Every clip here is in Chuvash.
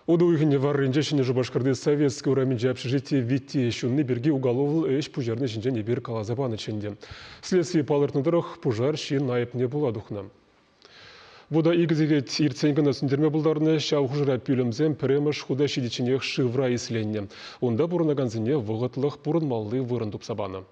Утӑ уйӑхӗн варринче Ҫӗнӗ Шупашкарти Советски урамӗнчи общежити витти ҫунни пирки уголовлӑ ӗҫ пуҫарни ҫинчен эпир каласа панӑччӗ ӗнтӗ. Следстви палӑртнӑ тӑрӑх, пушар ҫын айӑпне пула тухнӑ. Вута икӗ сехет иртсен кӑна сӳнтерме пултарнӑ. Ҫав хушӑра пӳлӗмсем пӗрремӗш хута ҫитичченех шывра исленнӗ. Унта пурӑнакансене вӑхӑтлӑх пурӑнмалли вырӑн тупса панӑ.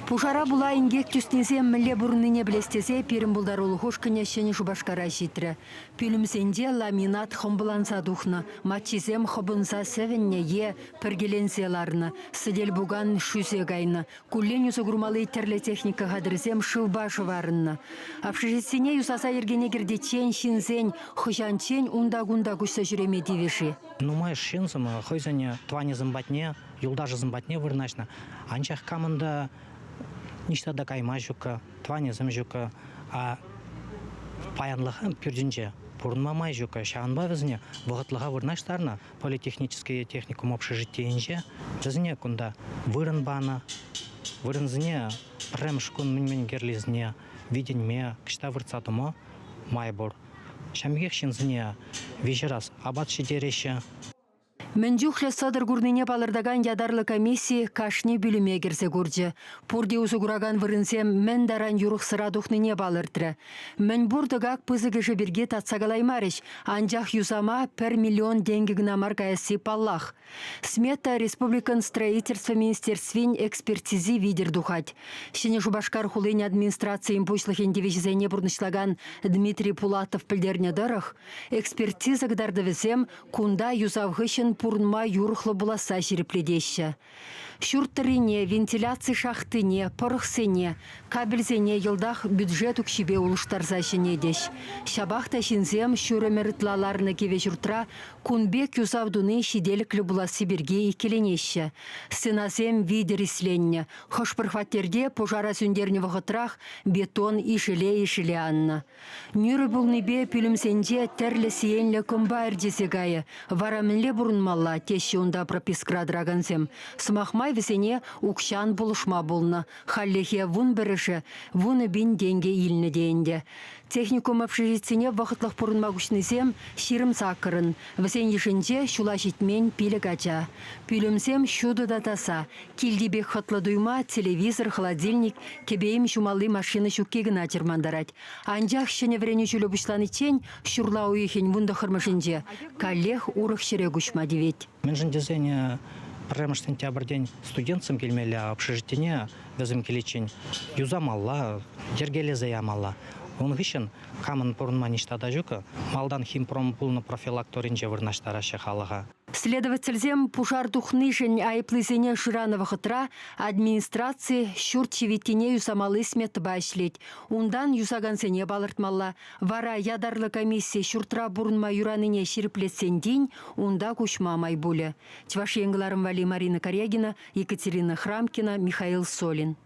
Пушара пула инкек тӳснисем мӗнле пурӑннине пӗлес тесе пирӗн пултарулӑх ушкӑнӗ Ҫӗнӗ Шупашкара ҫитрӗ. Пӳлӗмсенче ламинат хӑмпӑланса тухнӑ, маччисем хӑпӑнса сӗвӗннӗ е пӗркеленсе ларнӑ, сӗтел-пукан шӳсе кайнӑ, куллен усӑ курмалли тӗрлӗ техника хатӗрӗсем шывпа шӑварӑннӑ. Общежитсене юсаса йӗркене кӗртиччен ҫынсен хӑҫанччен унта-кунта куҫса ҫӳреме тивӗ-ши? Нумай ҫынсем хӑйсене тӑванӗсем патне юлташӗсем патне вырнаҫнӑ. Анчах камӑн та ниҫта та кайма ҫукка, тӑванӗсем ҫукка. А паянлӑха пӳртӗнче пурӑнма май ҫукка. Ҫавӑнпа вӗсене вӑхӑтлӑха вырнаҫтарнӑ политехнический техникум общежитийӗнче. Вӗсене кунта вырӑн панӑ. Вырӑнсене пӗрремӗш кун мӗн-мӗн кирлисене витӗнме, кӑҫта выртса тӑма май пур. Ҫавӑн пекех ҫынсене виҫӗ раз апат ҫитереҫҫӗ. Мӗн чухлӗ сӑтӑр курнине палӑртакан ятарлӑ комисси кашни пӳлӗме кӗрсе курчӗ. Пурте усӑ куракан вырӑнсем мӗн таран юрӑхсӑра тухнине палӑртрӗ. Мӗнпур тӑкак пысӑкӑшӗ пирки татса калаймарӗҫ, анчах юсама пӗр миллион тенкӗ кӑна мар каясси паллах. Смета республикӑн строительство министерствин экспертизи витӗр тухать. Ҫӗнӗ Шупашкар хулин администрацийӗн пуҫлӑхӗн тивӗҫӗсене пурнӑҫлакан Дмитрий Пулатов пӗлтернӗ тӑрӑх, экспертиза кӑтартӑвӗсем Кунта юсав хыҫҫӑн пурӑнма юрӑхлӑ пуласса ҫирӗплетеҫҫӗ. Ҫурт тӑррине, вентиляци шахтине, пӑрӑхсене, кабельсене йӑлтах бюджет укҫипе улӑштарса ҫӗнетӗҫ. Ҫапах та ҫынсем ҫур ӗмӗр ытла ларнӑ кивӗ ҫуртра кун пек юсав туни ҫителӗклӗ пуласси пирки иккӗленеҫҫӗ. Стенасем витӗр исленнӗ, хӑш-пӗр хваттерте пушара сӳнтернӗ вӑхӑтрах бетон ишӗле-ишӗле аннӑ. Нӳрӗ пулнипе пӳлӗмсенче тӗрлӗ сиенлӗ кӑмпа ӗрчесе кайӗ. Вара мӗнле пурӑнмалла, теҫҫӗ унта пропискӑра тӑракансем. Сӑмах май вӗсене укҫан пулӑшма пулнӑ. Хальлӗхе вунпӗрӗшӗ 10,000 тенкӗ илнӗ те ӗнтӗ. Техникум общежитине вӑхӑтлӑх пурӑнма куҫнисем 28-ӑн. Вӗсен йышӗнче ҫула ҫитмен пилӗк ача. Пӳлӗмсем ҫутӑ та таса. Килти пек хӑтлӑ туйма телевизор, холодильник, кӗпе-йӗм ҫумалли машина ҫукки кӑна чӑрмантарать. Анчах ҫӗнӗ вӗренӳ ҫулӗ пуҫланиччен ҫурла уйӑхӗн вунтӑххӑрмӗшӗнче каллех урӑх ҫӗре куҫма тивет. Мӗншӗн тесен пӗрремӗш сентябрьтен студентсем килмелле, общежитине вӗсем киличчен юсамалла, йӗркелесе ямалла. Ун хыҫҫӑн камӑн пурӑнма ниҫта та ҫук, малтан химпром пулнӑ профилакторинче вырнаҫтараҫҫӗ халӑха. Следовательсем пушар тухнишӗн айӑплисене шыранӑ вӑхӑтра администраци ҫурт ҫивиттине юсамалли сметӑпа ӗҫлет. Унтан юсакансене палӑртмалла. Вара ятарлӑ комисси ҫуртра пурӑнма юранине ҫирӗплетсен тин унта куҫма май пулӗ. Чӑваш Ен кӑларӑм валли Марина Карягина, Екатерина Храмкина, Михаил Солин.